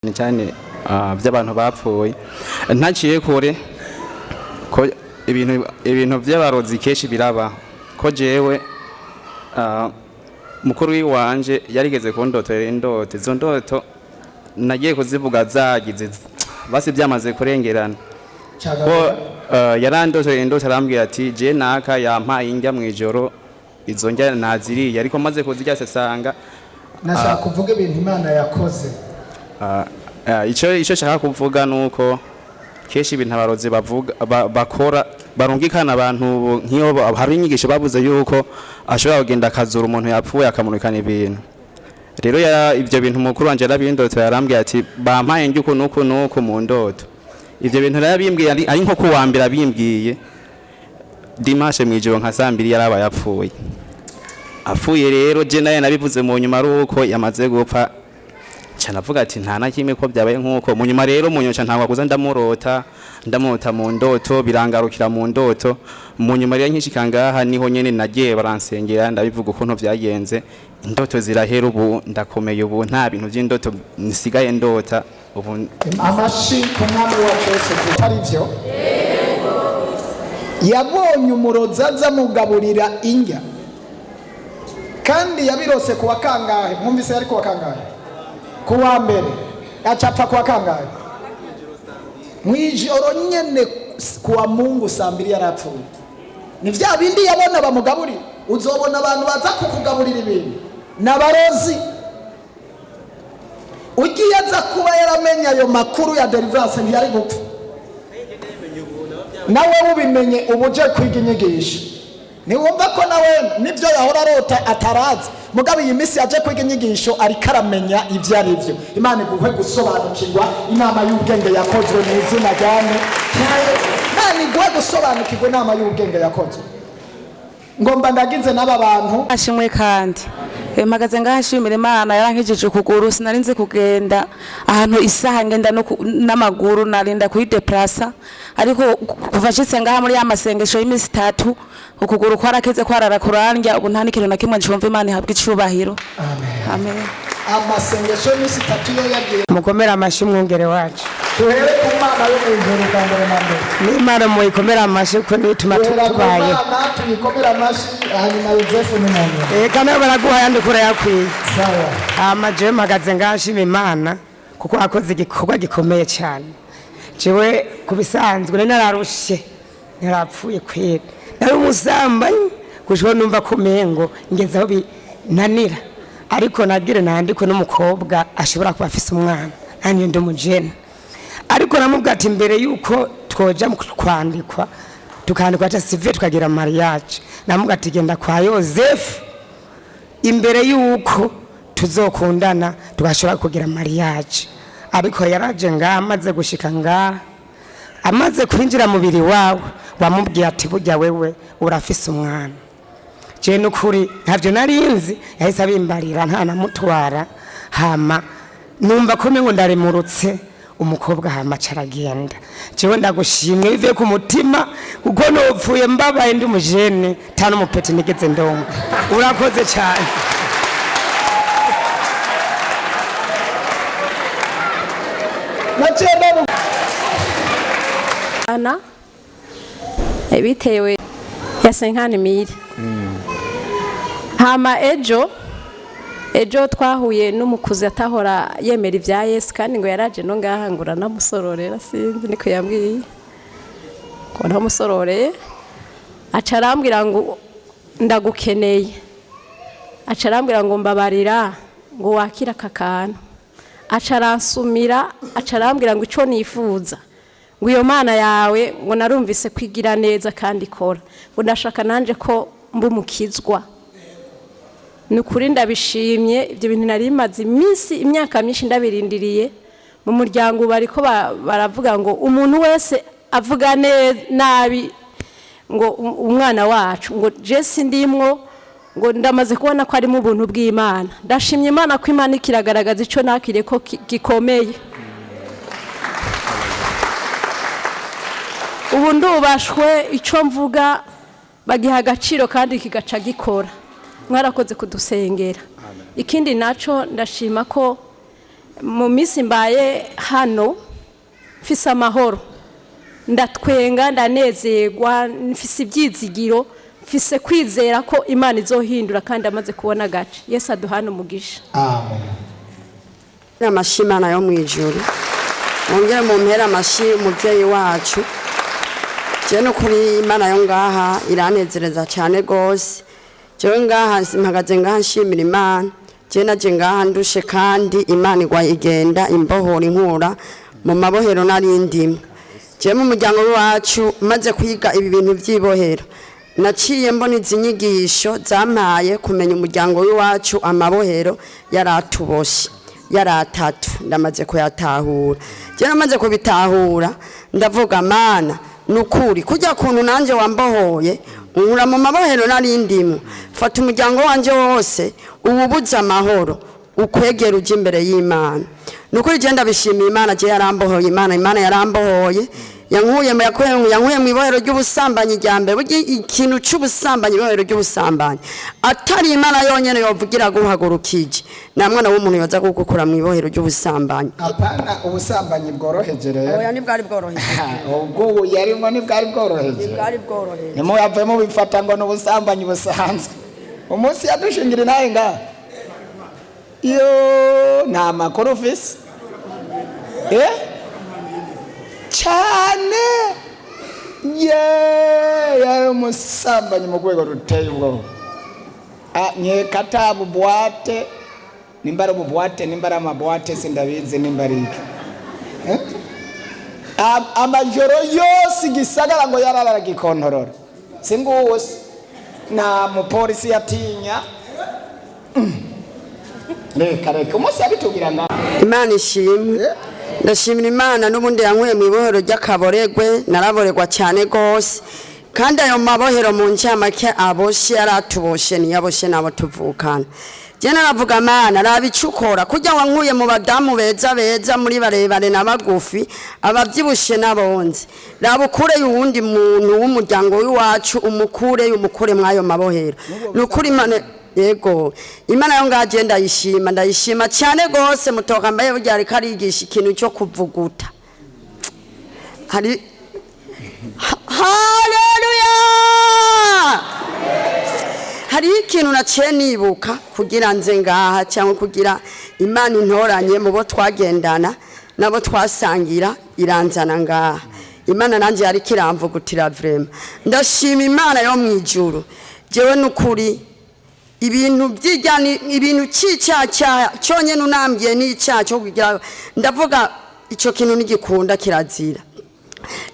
Cyane by'abantu bapfuye ntaciye kure ko ibintu by'abarozi kenshi biraba ko jewe mukuru w'iwanje yarigeze kundotera indoto. Izo ndoto nagiye kuzivuga zagize basi byamaze kurengerana ko yarandoteye indoto, arambwira ati: "Je naka yampaye indya mu ijoro, izo ndya naziriye, ariko maze kuzirya sesanga." Nashaka kuvuga ibintu Imana yakoze. Ico nshaka kuvuga nuko kenshi ibintu abarozi bavuga bakora barungikana abantu nk'iyo hari inyigisho bavuze yuko ashobora kugenda akazura umuntu yapfuye, akamurikana ibintu. Rero ibyo bintu mukuru wanje yarabindoto, yarambwiye ati: "Bampaye ndya uku n'uku n'uku mu ndoto." Ibyo bintu rero yabimbwiye ari nko kuwa mbere, abimbwiye dimanche mw'ijoro nka saa 2 yaraba yapfuye. Apfuye rero, je naye nabivuze mu nyuma ari uko yamaze gupfa, nca navuga ati nta na kimwe ko byabaye nk'uko. Mu nyuma rero mu nyuma ntabwo kuza ndamurota, ndamurota mu ndoto, birangarukira mu ndoto. Mu nyuma rero nkishika ngaha niho nyene nagiye baransengera, ndabivuga ukuntu byagenze, indoto zirahera. Ubu ndakomeye, ubu nta bintu by'indoto nsigaye ndota ubu. Amashi ku Mwami wacu Yesu Kristo. Ari byo, yabonye umurozi aza amugaburira indya, kandi yabirose ku wa kangahe? Mwumvise, yari ku wa kangahe? Ku wa mbere. Acapfa ku wa kangahe? Mu ijoro nyene ku wa Mungu saa 2 yarapfuye. Ni vya bindi yabona bamugaburira. Uzobona abantu baza kukugaburira ibintu n'abarozi. Ugiye aza kuba yaramenye ayo makuru ya deliverance, ntiyari gupfa. Nawe ubimenye ubu uje kwiga inyigisho, ntiwumva ko nawe nibyo yahora arota atarazi? Mugabo iyi minsi yaje kwiga inyigisho, ariko aramenya ibyo ari byo. Imana iguhe gusobanukirwa inama y'ubwenge yakozwe mu izina ryane. Imana iguhe gusobanukirwa inama y'ubwenge yakozwe. Ngomba ndagize n'aba bantu. Ashimwe. Kandi mpagaze ngaha nshimira Imana yarankijije ukuguru. Sinari nzi kugenda ahantu isaha ngenda no n'amaguru, narinda kuyideplasa, ariko kuva nshitse ngaha muri ya masengesho y'iminsi 3, ukuguru kwarakize, kwarara kurandya, ubu nta n'ikintu na kimwe ncumva. Imana ihabwa icubahiro, amen. Amasengesho y'iminsi 3 yo yagiye. Mukomere amashyi umwungere wacu. Duhere ku Mana yo mu ijuru bwa mbere na mbere. N'Imana muyikomere amashyi kuko niyo ituma Duhera ku tubayeho. Mana, tuyikomere amashyi, hanyuma Yozefu ni mu nyuma. Eka nawe baraguha ayandi urayakwiye. Sawa. Hama jewe mpagaze ngaha nshima Imana kuko akoze igikorwa gikomeye cyane. Jewe ku bisanzwe nari nararushe, narapfuye kwera, nari umusambanyi gushika numva ko umengo ngeze aho binanira. Ariko nagire nandikwe n'umukobwa ashobora kuba afise umwana, nanjye ndi umujene. Ariko namubwira ati mbere yuko twoja mu kwandikwa, tukandikwa ata civil, tukagira mariage, namubwira ati: "Genda kwa Yozefu imbere yuko tuzokundana, tugashobora kugira mariage." Ariko yaraje ngaha, amaze gushika ngaha, amaze kwinjira mubiri wawe, wamubwiye ati: "Burya wewe urafise umwana." Je nukuri ntavyo narinzi, yahise abimbarira ntanamutwara. Hama numva ko umengo ndaremurutse. Umukobwa hama aca aragenda. Jewe ndagushimye bivuye ku mutima, kuko nopfuye mbabaye ndi umujene, nta n'umupeti nigeze ndonga. Urakoze cyane. Naciye ndamu Ana bitewe ya 50 000. Hama ejo twahuye n'umukuzi atahora yemera ibya Yesu, kandi ngo yaraje no ngaha, ngo uranamusororera, sinzi niko yambwiye ngo ntamusororeye. Aca arambwira ngo ndagukeneye, aca arambwira ngo mbabarira, ngo wakire aka kantu. Aca aransumira, aca arambwira ngo icyo nifuza, ngo iyo Mana yawe, ngo narumvise kwigira neza kandi ikora, ngo ndashaka nanjye ko mba umukizwa. Ni ukuri ndabishimye. Ibyo bintu nari bimaze iminsi, imyaka myinshi ndabirindiriye. Mu muryango bariko baravuga ngo umuntu wese avuga nabi ngo umwana wacu, ngo jesi ndimwo, ngo ndamaze kubona ko arimo ubuntu bw'Imana. Ndashimye Imana ko Imana ikiragaragaza icyo nakiriye ko gikomeye. Ubu ndubashwe, icyo mvuga bagiha agaciro kandi kigaca gikora. Mwarakoze kudusengera. Ikindi nacyo ndashima ko Mu minsi mbaye hano mfise amahoro, ndatwenga, ndanezerwa, mfise ibyizigiro, mfise kwizera ko Imana izohindura, kandi amaze kubona agace. Yesu aduhane umugisha. Amen. Amashyi Imana yo mu ijuru, mwongere mumpere amashyi umubyeyi wacu. Jewe n'ukuri Imana yo ngaha iranezereza cyane rwose. Jewe ngaha mpagaze ngaha nshimira Imana. Jewe naje ngaha ndushe, kandi Imana igwa igenda imbohora, inkura mu mabohero nari ndimo. Jewe mu muryango wacu, maze kwiga ibi bintu by'ibohero, naciye mbona izi nyigisho zampaye kumenya umuryango w'iwacu. Amabohero yaratuboshe yari atatu, ndamaze kuyatahura. Jewe namaze kubitahura, ndavuga: "Mana, nukuri kujya kuntu nanjye wambohoye unkura mu mabohero nari ndimo, fata umuryango wanje wose uwubuze amahoro, ukwegera ujya imbere y'Imana." Nukuri je ndabishimiye Imana. Je yarambohoye Imana, Imana yarambohoye, yankuye mu ibohero ry'ubusambanyi rya mbere. Burya ikintu c'ubusambanyi, ibohero ry'ubusambanyi, atari Imana yonyene yovugira guhagurukije, nta mwana w'umuntu yoza kugukura mu ibohero ry'ubusambanyi. Apana ubusambanyi bworoheje rero. Oya, ntibwari bworoheje. Ubwo ubu yarimwo ntibwari bworoheje. Bwari bworoheje. Ntimuyave mubifata ngo ni ubusambanyi busanzwe. Umunsi yadushingira inahe ngaha, iyo nta makuru ufise cyane ye, yari umusambanyi mu rwego ruteye ubwoba. Ah, nkeka ata bubwate, nimba ari ububwate, nimba ari amabwate, sindabizi, nimba ari iki. Eh? Amajoro yose igisagara ngo yarara aragikontorora, singuwo se nta mupolisi yatinya. Reka reka, umunsi yabitubwira nga. Imana ishimwe. Ndashimira Imana n'ubundi yankuye mu ibohero ry'akaboregwe. Naraboregwa cyane rwose, kandi ayo mabohero mu ncamake aboshe yaratuboshe, ntiyaboshe n'abo tuvukana. Jye naravuga: "Mana, raba icyo ukora, kujya wankuye mu badamu beza beza, muri barebare na bagufi, ababyibushe n'abonze, raba ukureyo uwundi muntu w'umuryango w'iwacu, umukureyo, umukure mw'ayo mabohero." Ni ukuri Imana, yego, Imana yo ngaho agenda ndayishima, ndayishima cyane rwose. Mutoka mbaye burya ariko arigisha ikintu cyo kuvuguta. Hari haleluya, hariho ikintu naciye nibuka kugira nze ngaha, cyangwa kugira Imana intoranye mu bo twagendana nabo twasangira, iranzana ngaha. Imana nanjye yariko iramvugutira. Vraiment ndashima Imana yo mu ijuru. Jewe n'ukuri ibintu by'ijyani, ibintu cy'icyaha cyonyine unambwiye n'icyaha cyo kugira, ndavuga icyo kintu ntigikunda, kirazira.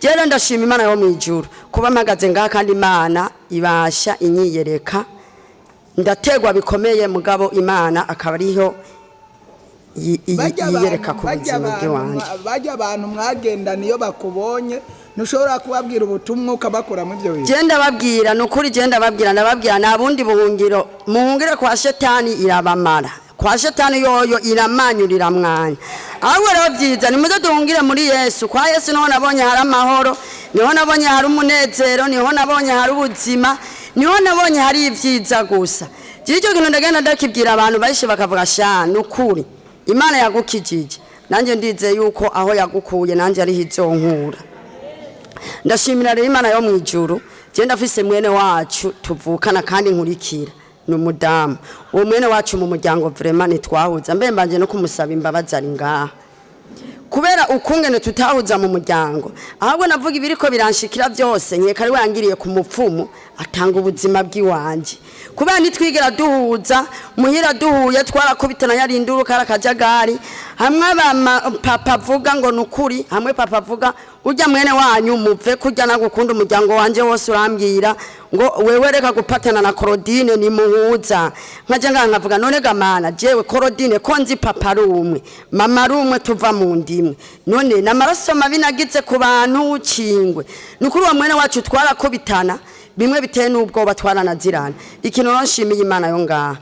Rero ndashima Imana yo mu ijuru kuba mpagaze ngaha, kandi Imana ibasha inyiyereka. Ndategwa bikomeye, mugabo Imana akaba ariyo Bajya yiyereka ku bajya buzima bw'iwanjye. Bajya abantu mwagendana, iyo bakubonye ntushobora kubabwira ubutumwa ukabakuramo ibyo bintu? Genda babwira, ni ukuri genda babwira, ndababwira: nta bundi buhungiro, muhungire kwa shetani, irabamara. Kwa shetani yoyo iramanyurira mwanya. Ahubwo rero byiza nimuze duhungire muri Yesu. Kwa Yesu niho nabonye hari amahoro, niho nabonye hari umunezero, niho nabonye hari ubuzima, niho nabonye hari ibyiza gusa. Icyo kintu ndagenda ndakibwira abantu benshi, bakavuga: "Sha, ni ukuri Imana yagukijije." Nanjye ndizeye yuko aho yagukuye nanjye ariho izonkura. Ndashimira rero Imana yo mu ijuru. Genda afise mwene wacu tuvukana kandi nkurikira, ni umudamu. Uwo mwene wacu mu muryango vraiment ntitwahuza. Mbe mbanje no kumusaba imbabazi, ari ngaha, kubera ukungene tutahuza mu muryango. Ahubwo navuga ibiriko biranshikira byose, nkeka ari wangiriye ku mupfumu atanga ubuzima bw'iwanje, kubera nitwigera duhuza muhira. Duhuye twarakubitana, yarinduru kari akajagari. Hamwe bama papa avuga ngo nukuri, hamwe papa avuga: "Ujya mwene wanyu muve kurya nagukunda." Umuryango wanje wose urambwira ngo: "Wewe reka gupatana na Claudine, ni muhuza." Nkaja ngaha nkavuga: "None gamana, jewe Claudine ko nzi papa ari umwe, mama ari umwe, tuva mu ndimwe, none namaraso mabi nagize ku bantu cingwe?" Nukuri uwo mwene wacu twarakubitana bimwe biteye n'ubwoba, twaranazirana. Ikintu rero nshimiye Imana yo ngaha,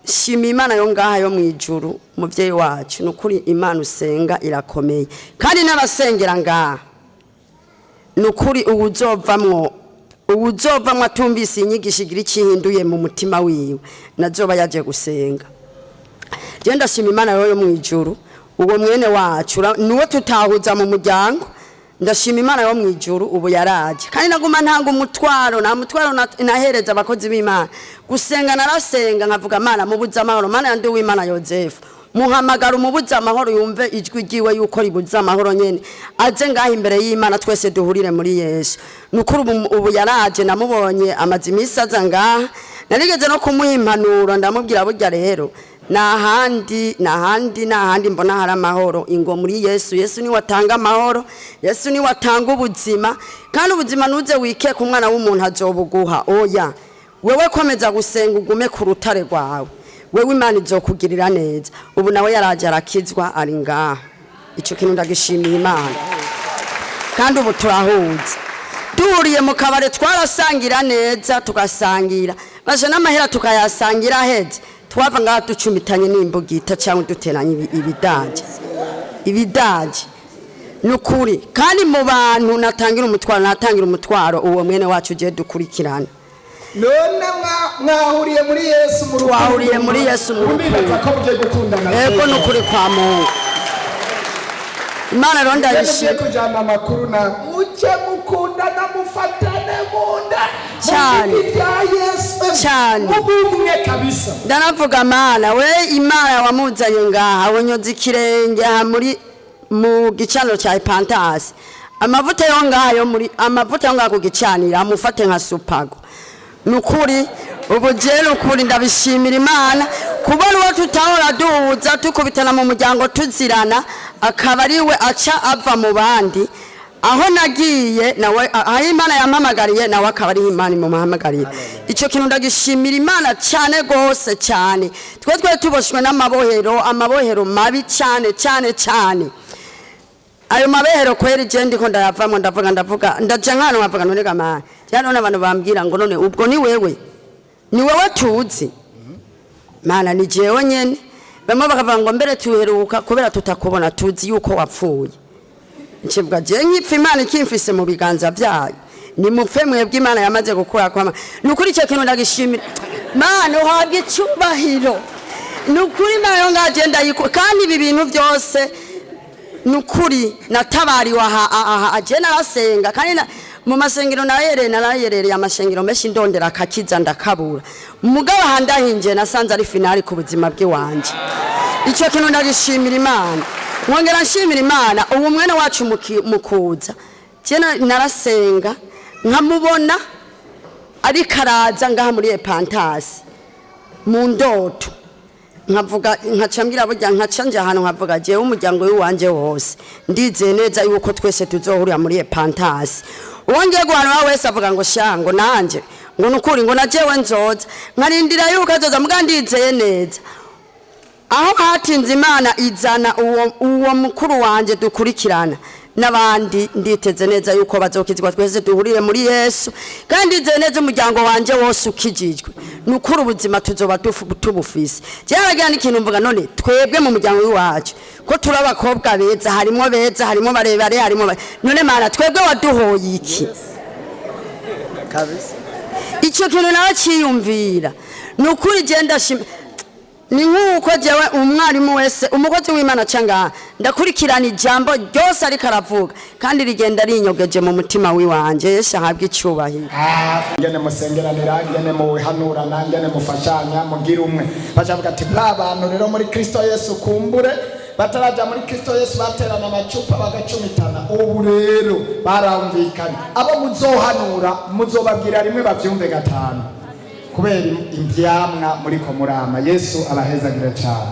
shimiye Imana yo ngaha yo mu ijuru, muvyeyi wacu, nukuri Imana usenga irakomeye, kandi n'abasengera ngaha, nukuri uwuzovamwo atumvise inyigisho igira ikihinduye mu mutima wiwe, nazoba yaje gusenga. Je ndashima Imana yo mu ijuru. Uwo mwene wacu niwe tutahuza mu muryango. Ndashima Imana yo mu ijuru, ubu yaraje. Kandi naguma ntanga umutwaro, nta mutwaro nahereza abakozi b'Imana gusenga. Narasenga nkavuga: "Mana, mubuze amahoro. Mana yandi w'Imana Yozefu, muhamagara umubuze amahoro, yumve ijwi ryiwe yuko ribuze amahoro nyene, aze ngaho imbere y'Imana, twese duhurire muri Yesu." Nukuri ubu yaraje, namubonye amaze iminsi aza ngaha. Narigeze no kumuha impanuro, ndamubwira: "Burya rero nahandi, nahandi, nahandi mbona hari amahoro, ingo muri Yesu. Yesu niwe atanga amahoro, Yesu niwe atanga ubuzima. Kandi ubuzima ntuze wikeka umwana w'umuntu azobuguha. Oya, wewe komeza gusenga, ugume ku rutare rwawe, wewe Imana izokugirira neza." Ubu nawe yaraje, arakizwa, ari ngaha. Icyo kintu ndagishimiye Imana. Kandi ubu turahuza, duhuriye mu kabare twarasangira neza, tugasangira baje n'amahera tukayasangira aheze. Twava ngaha ducumitanye n'imbugita cyangwa duteranye ibidaje ibidaje. Ni ukuri. Kandi mu bantu natangira umutwaro, natangira umutwaro uwo mwene wacu ugiye dukurikirana. None mwahuriye muri Yesu mu rukundo? Twahuriye muri Yesu mu rukundo. Ndibaza ko mugiye gukundana. Ego, ni ukuri kwa Mungu. Imana rero mugiye ndayishima. Kujyana amakuru na muke, mukundana, mufatane mu nda. Cyane. Muvuge ibya Yesu. Cyane. Mubumwe kabisa. Ndanavuga: "Mana we, Imana wamuzanye ngaha, wonyoza ikirenge aha muri mu gicaniro cya Epantasi, amavuta yo ngaha yo muri amavuta yo ngaha ku gicaniro amufate nka supago." Ni ukuri, ubu jewe ni ukuri ndabishimira Imana kubona uwo tutahora duhuza, tukubitana mu muryango, tuzirana, akaba ariwe aca ava mu bandi. Aho nagiye nawe, aho Imana yampamagariye, nawe akaba ariho Imana imuhamagariye. Icyo kintu ndagishimira Imana cyane rwose cyane. Twe tuboshwe n'amabohero, amabohero mabi cyane cyane cyane. Ayo mabehero kweri je ndiko ndayavamo. Ndavuga, ndaja nk'ahantu nkavuga: "None gamana jya?" None abantu bambwira ngo: "None ubwo ni wewe, ni wewe tuzi?" Mana, ni jewe nyene. Bamwe bakavuga ngo: "Mbere tuheruka kubera tutakubona, tuzi yuko wapfuye." Nkivuga: "Je nkipfa, Imana ikimfise mu biganza byayo, nimupfe mwebwe, Imana yamaze gukura kwama." Ni ukuri, icyo kintu ndagishimira Mana, uhabwa icubahiro. Ni ukuri, Imana yo ngaje ndayiko. Kandi ibi bintu byose, ni ukuri, natabariwe aha. Aje narasenga kandi mu masengero narayerereye amashengero menshi, ndondera akakiza ndakabura. Mugabo aha ndahinjiye, nasanze ari finale ku buzima bw'iwanje. Icyo kintu ndagishimira Imana. Nkongera nshimira Imana ubu mwene wacu mukuza. Je narasenga nkamubona ariko araza ngaha muri Epantasi mu ndoto, nkavuga, nkaca mbwira burya, nkaca nja ahantu nkavuga: "Jewe umuryango w'iwanje wose ndizeye neza yuko twese tuzohurira muri Epantasi." Uwo ngiye guhanura wese avuga ngo: "Sha," ngo, "nanje," ngo, "nukuri," ngo, "na jewe nzoza." Nkarindira yuko azoza, muga ndizeye neza aho hatinze Imana izana uwo mukuru wanje dukurikirana n'abandi. Nditeze neza yuko bazokizwa, twese duhurire muri Yesu. Kandi ndizeye neza umuryango wanje wose ukijijwe, ni ukuri ubuzima tuzoba tubufise. Byaragira n'ikintu mvuga: "None twebwe mu muryango w'iwacu ko turi abakobwa beza, harimo beza, harimo barebare, harimo none Mana twebwe waduhoye iki?" Icyo kintu nawe cyiyumvira. Ni ukuri, genda shima. Ni nk'uko jewe umwarimu wese, umukozi w'Imana cyangwa ndakurikirana ijambo ryose ariko aravuga, kandi rigenda rinyogeje mu mutima w'iwanje. Yesu ahabwe icyubahiro. Ngene musengeranira, ngene muhanurana, ngene mufashanya, mugira umwe. Bacavuga ati: "Ba bantu rero muri Kristo Yesu, kumbure bataraja muri Kristo Yesu baterana amacupa bagacumitana, ubu rero barumvikanye." Abo muzohanura muzobabwira rimwe bavyumve gatanu, kubera ivyamwa muriko murama. Yesu abahezagire cyane.